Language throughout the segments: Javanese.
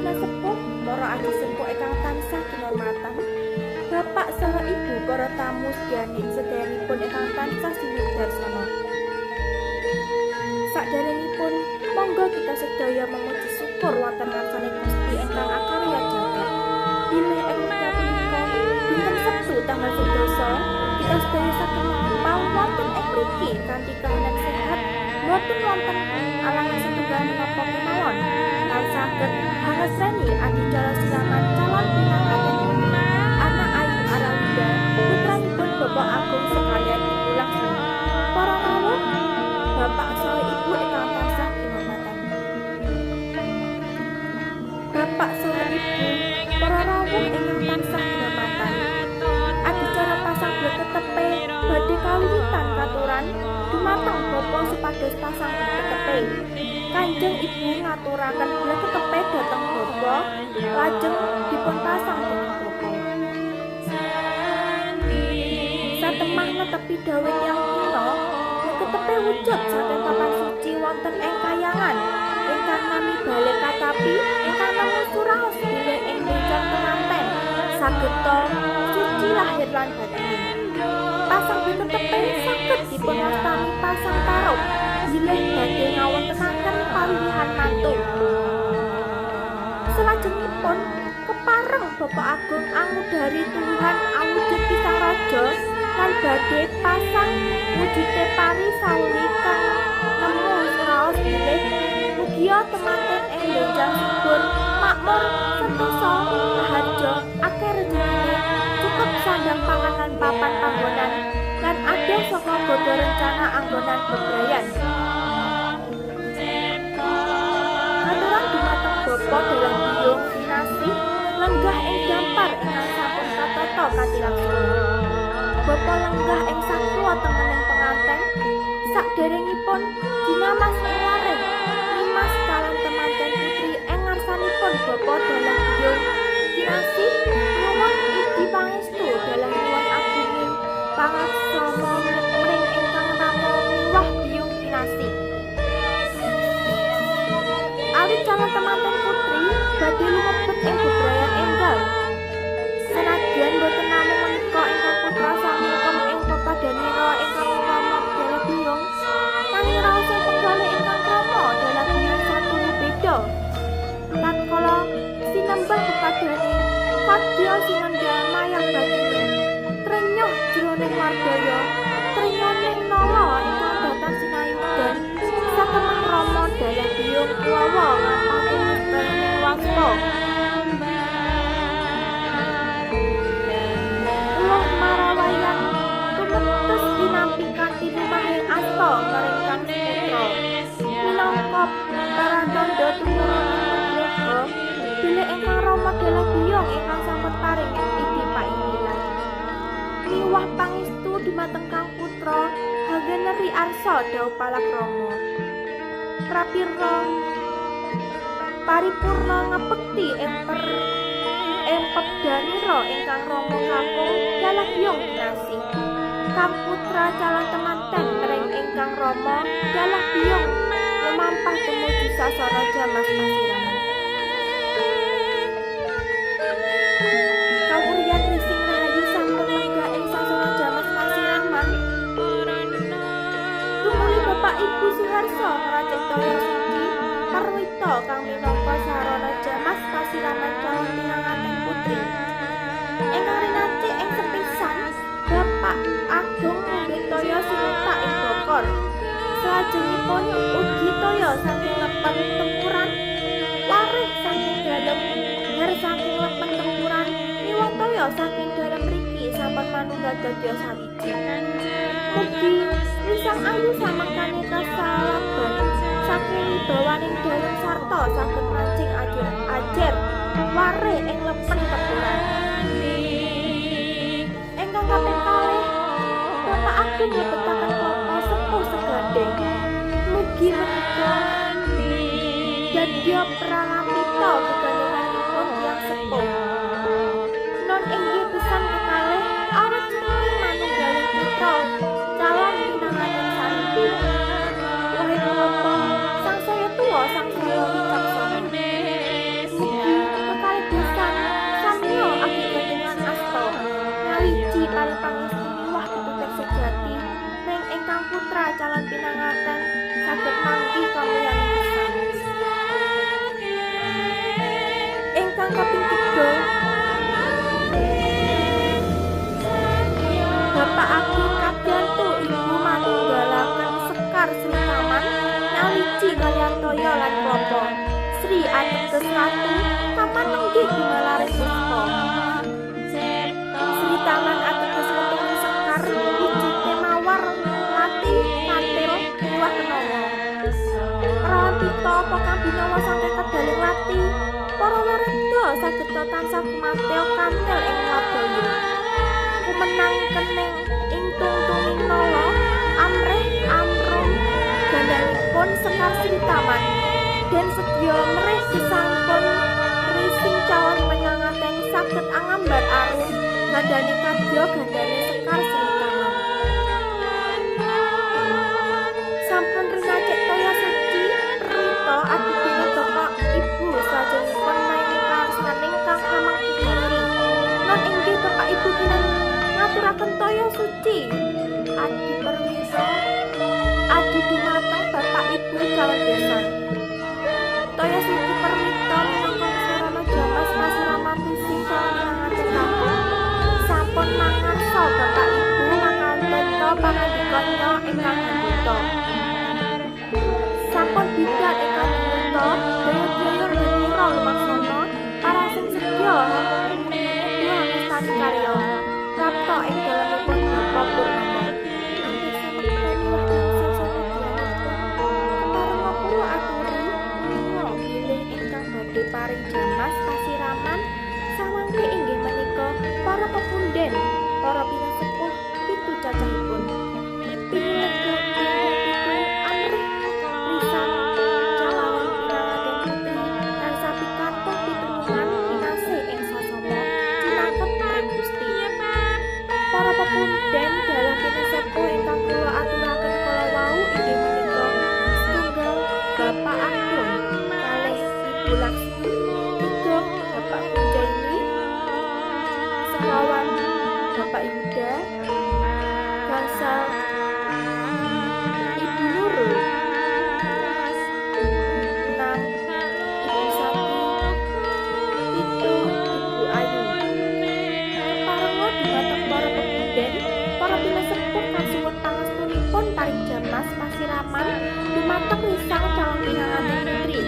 pinasepuh, para aji sepuh ingkang tansah kinurmatan, bapak saha ibu para tamu sedayanipun ingkang tansah sinudarsana. Saderengipun monggo kita sedaya memuji syukur wonten ngarsane Gusti ingkang akarya jagat. Bilih ing wekdal punika dinten Sabtu tanggal 10 kita sedaya saged mangkepal wonten ing mriki kanthi kahanan sehat, boten wonten alangan setunggal menapa kemawon, lan saged hangesreni adicara siraman calon pinanganten putri Anak Ayu Arawida putranipun Bapak Agung sekalian Ibu Laksmi. Para rawuh, bapak saha ibu ingkang tansah kinurmatan. Bapak saha ibu, para rawuh ingkang tansah kinurmatan. Adicara pasang bleketepe badhe kawiwitan katuran dumateng bapa supados pasang bleketepe. Kanjeng ibu ngaturaken bleketepe dhateng bapa, lajeng dipun pasang dening bapa. Satemah netepi dawuh tiyang kuno, bleketepe wujud saking papan suci wonten ing kayangan ingkang nami Bale Katapi ingkang nemu suraos bilih ing benjang temanten sageta suci lahir lan batin. Pasang bleketepe saged dipun wastani pasang tarup bilih badhe ngawontenaken pawiwihan mantu. Salajengipun kepareng Bapak Agung angudari tuwuhan awujud pisang raja lan badhe pasang wujude pari sauli kang nemu suraos bilih mugia temanten ing benjang subur, makmur, sentosa, raharja, akeh rejekine, cukup sandang pangan lan papan panggonan, lan adoh saka godha rencana anggonan bebrayan. Katuran dumateng bapa dalah biyung kinasih lenggah ing dampar ingkang sampun katata kanthi laksana. Bapa lenggah ing sakiwa tengening penganten, saderengipun dinamas ing wareh nimas calon temanten putri ing ngarsanipun bapa dalah biyung kinasih nyuwun idi pangestu dalah nyuwun agunging pangaksama mring ingkang rama miwah biyung kinasih. Awit calon temanten putri badhe lumebet ing bebrayan enggal. Senadyan boten namung menika ingkang putra sami kem ing pepadhanira ingkang rama dalah biyung, nanging raos ing penggalih ingkang krama dalah biyung satuhu beda. Tatkala sinembah pepadhane, kadya sinendha mayang batine, trenyuh jroning wardaya, trenyoning nala ingkang datan sinayudan, satemah rama dalah biyung kuwawa ngampake mestrening waspa. Ulah marawayan tumetes tinampi kanthi lumahing asta maring kang putra. Minangka paratandha tumurun nugraha bilih ingkang rama dalah biyung ingkang sampun paring idi paingilan. Miwah pangestu dumateng kang putra hageneri arsa dhaup palakrama. Prapira paripurna ngabekti ing pepdanira ingkang rama kakung dalah biyung kinasih. Kang putra calon temanten mring ingkang rama dalah biyung lumampah tumuju sasana jamas pasiraman. Kawuryan Rising Rahayu sampun lenggah ing sasana jamas pasiraman. Tumuli Bapak Ibu Suharso ngracik toya suci parwita kang minangka sarana jamas pasiraman calon pinanganten putri. Ingkang rinacik ing sepisan, Bapak Agung mundhut toya sinutak ing bokor. Salajengipun ugi toya saking lepen tempuran, warih saking dalem, her saking lepen tempuran, miwah toya saking dalem mriki sampun manunggal dadya sawiji. Mugi Risang Ayu samangkane kasalaban saking wibawaning dalem sarta saged mancing ajer warih ing lepen tempuran. Ingkang kaping kalih, Bapak Agung nglebetaken klapa sepuh segandeng. Mugi menika dadya pralampita gegandenganipun tiyang sepuh. Non inggih pesan kekalih awit cempe manunggaling putra calon pinanganten saripi. Wahai Bapak, sangsaya tuwa sangsaya wicaksana. Mugi Tiga, Bapak Agung kabiyantu ibu manunggalaken Sekar Sri Taman nyawiji kaliyan toya lan klapa. Sri ateges ratu, taman nenggih gumelaring puspa. Sri Taman ateges wetuning sekar wujute mawar lati kantil miwah kenanga. Perawan pita apa kang binawa saking kedaling lati, para wereda sageta tansah kumatil kantil ing mardaya. Kumenang kening ing tungtunging nala amrih amrum gandhanipun Sekar Sri Taman den sedya mrih gesangpun rising calon penganten saged angambar arum gandhane kadya gandhane Sekar Sri Taman. Sampun rinacik toya suci Perwita adidene bapak ibu salajengipun maring karsaning Kang Hamengkubuwana. Non inggih bapak ibu kinan ngaturaken toya suci Adi Perwita adi dumateng bapak ibu calon besan. Toya suci Perwita minangka sarana jamas pasiraman rising calon pinanganten kakung. Sampun mangarsa bapak ibu makanteta pangandika nya ingkang handhita. Sampun bidal ingkang dinata daya-daya renira lumaksana para sing sedya hamung nuduh angestani karya prapta ing dalemipun Bapak Purnama. Inggih samekteni wekdal samadyanipun keparenga kula aturi lunga bilih ingkang badhe paring jamas pasiraman samangke inggih menika para pepunden, para pinasepuh pitu cacahipun. Pinilega ingkang pitu amrih risang calon pinanganten putri tansah pikantuk pitulungan kinasih ing sasama cinakep ring Gusti. Para pepunden dalah pinasepuh ingkang kula aturaken kala wau inggih menika setunggal Bapak Agung kalih Ibu Laksmi, tiga Bapak Punjaini, sekawan Bapak Yuda, gangsal Ibu Nurul, enam Ibu Sati, pitu Ibu Ayu. Keparenga dumateng para pepunden, para pinasepuh kasuwun pangestunipun paring jamas pasiraman dumateng risang calon pinanganten putri.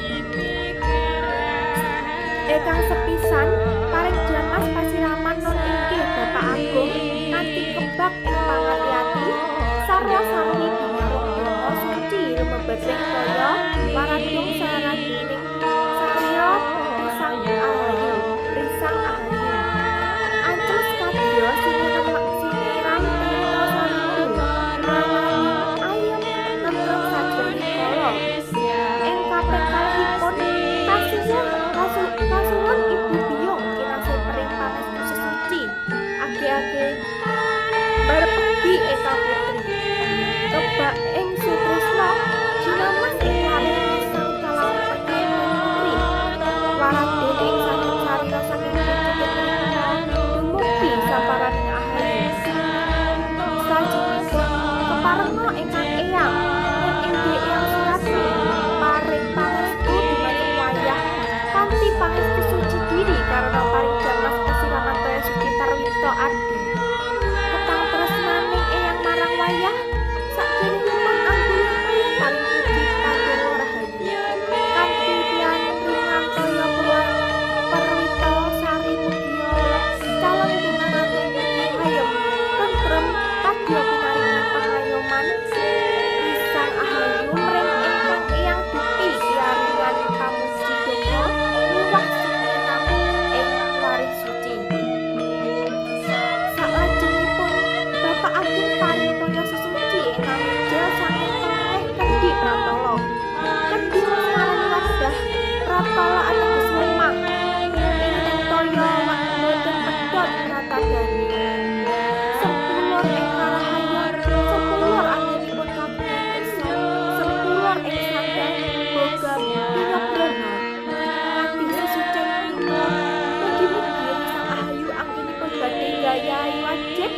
Ingkang sepisan paring jamas pasiraman non inggih Bapak Agung kanthi kebak ing pangati-ati sarwa sarwi binarung donga suci lumebeting toya waradung saradining sarira risang ahayu risang ahayu. Ancas kadya siniram tirta sarindu marani ayem tentrem sajroning kala. Ing kaping kalihipun kasuwun Ibu Biyung kinasih pring pangestu sesuci age-age barepegi ingkang putri. Kebak ing sutresna jinamas ing laring risang calon penganten putri. Waraden ing saking carita saking pucuking mrika dumugi saparaning ahayu. Salajengipun keparenga ingkang eyang non inggih Eyang Suratmi paring pangestu dumateng wayah kanthi pangestu suci diri karena paring jamas pasiraman toya suci Parwita Adi. Ketang tresnaning eyang marang wayah sakjroning anggulung toya paring puji padonga rahayu. Kanthi pianringan toya Perwita sari mugia calon pinanganten putri hayem tentrem kadya pinaringan pangayoman risang ahayu mring ingkang eyang dupi piaringan pamuji donga miwah sinenam ing warih suci. Salajengipun Bapak Agung paring toya sesuci ingkang mijil saking tengah kendhi pratala. Kendhi marani wadah pratala ateges lemah. Ing toya boten pedhot pratadani. Sempulur ing karahayon, sempulur anggenipun kagungan kersa, sempulur ing sandang boga pinyabrana. Kanthi sesucen punika mugi-mugi risang ahayu anggenipun badhe nggayahi wajib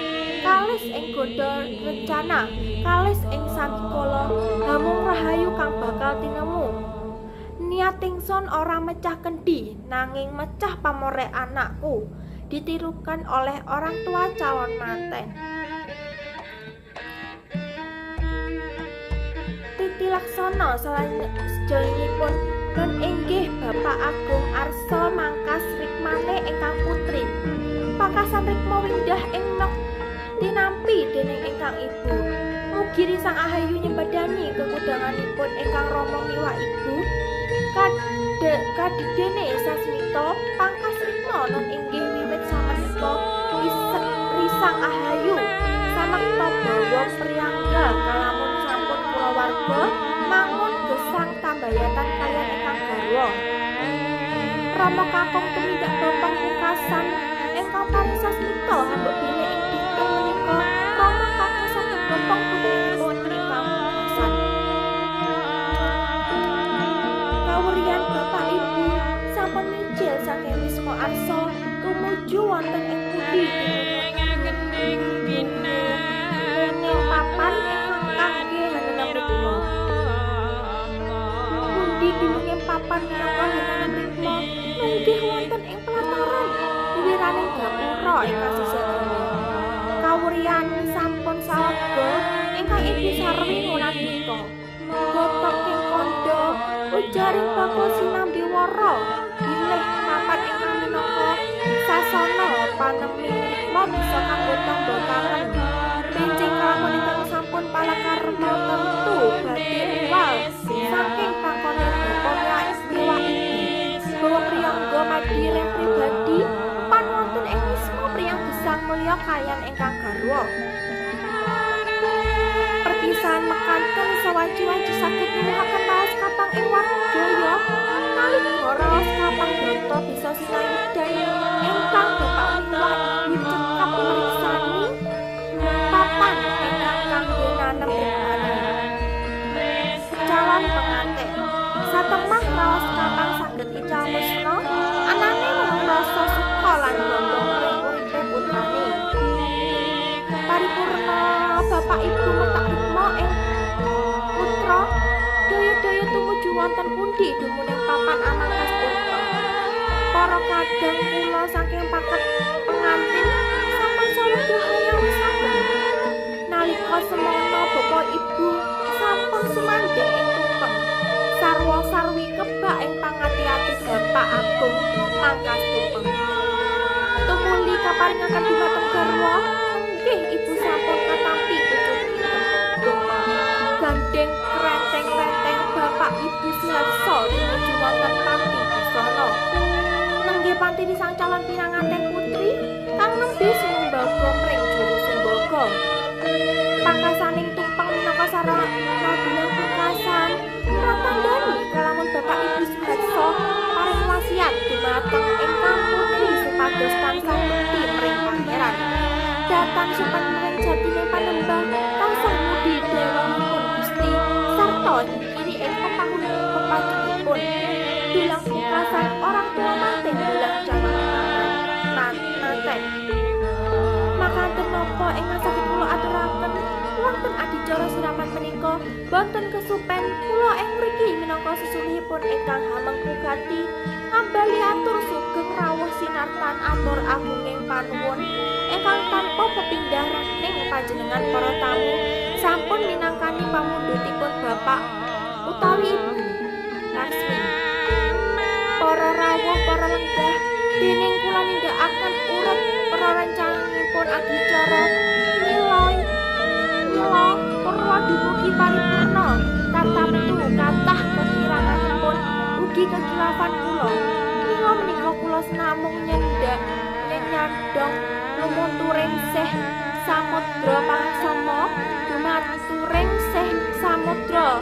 kalis ing godha rencana, kalis ing sambikala hamung rahayu kang bakal tinemu. Niat Niat ingsun ora mecah kendi nanging mecah pamore anakku, ditirukan oleh orang tua calon manten. Titi Laksono salajengipun non inggih Bapak Agung Arsa mangkas rikmane ingkang putri. Pangkasan rikma windah ing nok tinampi dening ingkang ibu. Mugi Risang Ahayu nyembadani kekudanganipun ingkang rama miwah ibu. Kadidene Sasmita pangkas rikma non inggih wiwit samenika Risang Ahayu samekta bawa priyangga kalamun sampun kulawarga mangun gesang tambayatan kaliyan ingkang garwa. Rama kakung tumindak bopong pungkasan ingkang paring sasmita hambuk bilih ing dinten menika rama kakung saged bopong putrinipun ingkang pungkasan. Kawuryan bapak ibu sampun mijil saking Wisma Arsa tumuju wonten ing pundi ning papan ingkang kangge hanenem rikma. Pundi dununge papan minangka hanenem rikma nenggih wonten ing pelataran wiwiraning gapura ingkang sisih kiwa. Kawuryan sampun salega ingkang ibu sarwi ngunadika. Gotoking kandha ujaring bakul sinambi wara bilih papan ingkang minangka sasana panemi rikma bisa kanggo tamba kangen. Benjing kalamun ingkang sampun palakarma tentu badhe uwal saking pangkone bapa miwah ibu. Bawa priyangga madhireng pribadi pan wonten ing wisma priyang gesang mulya kaliyan ingkang garwa. Perpisahan mekanten sawanci-wanci saged nuwuhaken raos kapang ing wargaya. Nalika raos kapang data bisa sinayudan ingkang bapak miwah ibu cekap mriksani papan ingkang kangge nanem rikmane. Calon pengantin satemah raos kapang saged ical musna anane mung rasa suka lan bangga ring uripe putrane. Paripurna bapak ibu metak rikma ing putra daya-daya tumuju wonten pundi dumuning papan amangkas tumpeng. Para kadang kula saking paket pengantin sampun salega hayawisaken. Nalika semono bapak ibu sampun sumandhing ing tumpeng. Sarwa sarwi kebak ing pangati-ati Bapak Agung mangkas tumpeng. Tumuli kaparingaken dumateng garwa, nggih ibu sampun katampi pucuk tumpeng. Gandeng krenteng-krenteng bapak ibu Suharso tumuju wonten panti busana. Nenggih panti sang calon pinanganten putri kang nembe sumbaga mring juru sumbaga. Pangkasaning tumpeng minangka sarana dulang pungkasan pratandhani kalamun bapak ibu Suharso paring wasiat dumateng ingkang putri supados tansah bekti mring pangeran. Datan sopan mring jatine panembah tansah ngudi dewanipun Gusti sarta nyingkiri ing pepajunipun. Dulang pungkasan orang tua manten dulang calon manten. Makanten napa ingkang saged kula aturaken wonten adicara siraman menika boten kesupen kula ing mriki minangka sesulihipun ingkang hamengku gati ngambali atur sugeng rawuh sinartan atur agunging panuwun ingkang tanpa pepindhah ning panjenengan para tamu sampun minangkani pamundhutipun bapak utawi ibu Laksmi. Para rawuh para lenggah dening kula nindakaken urut prarencananipun adicara mila mila purwa dumugi paripurna tartamtu kathah kekiranganipun ugi kekilafan kula. Mila menika kula namung nyendak nyandhong lumunturing sih samudra pangaksama dumaturing sih samudra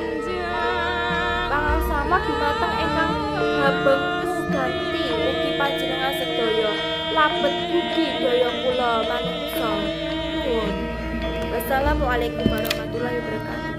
pangaksama dumateng ingkang habengku ganti ugi panjenengan sedaya labet ugi daya kula manungsa. Nuwun. Wassalamualaikum warahmatullahi wabarakatuh.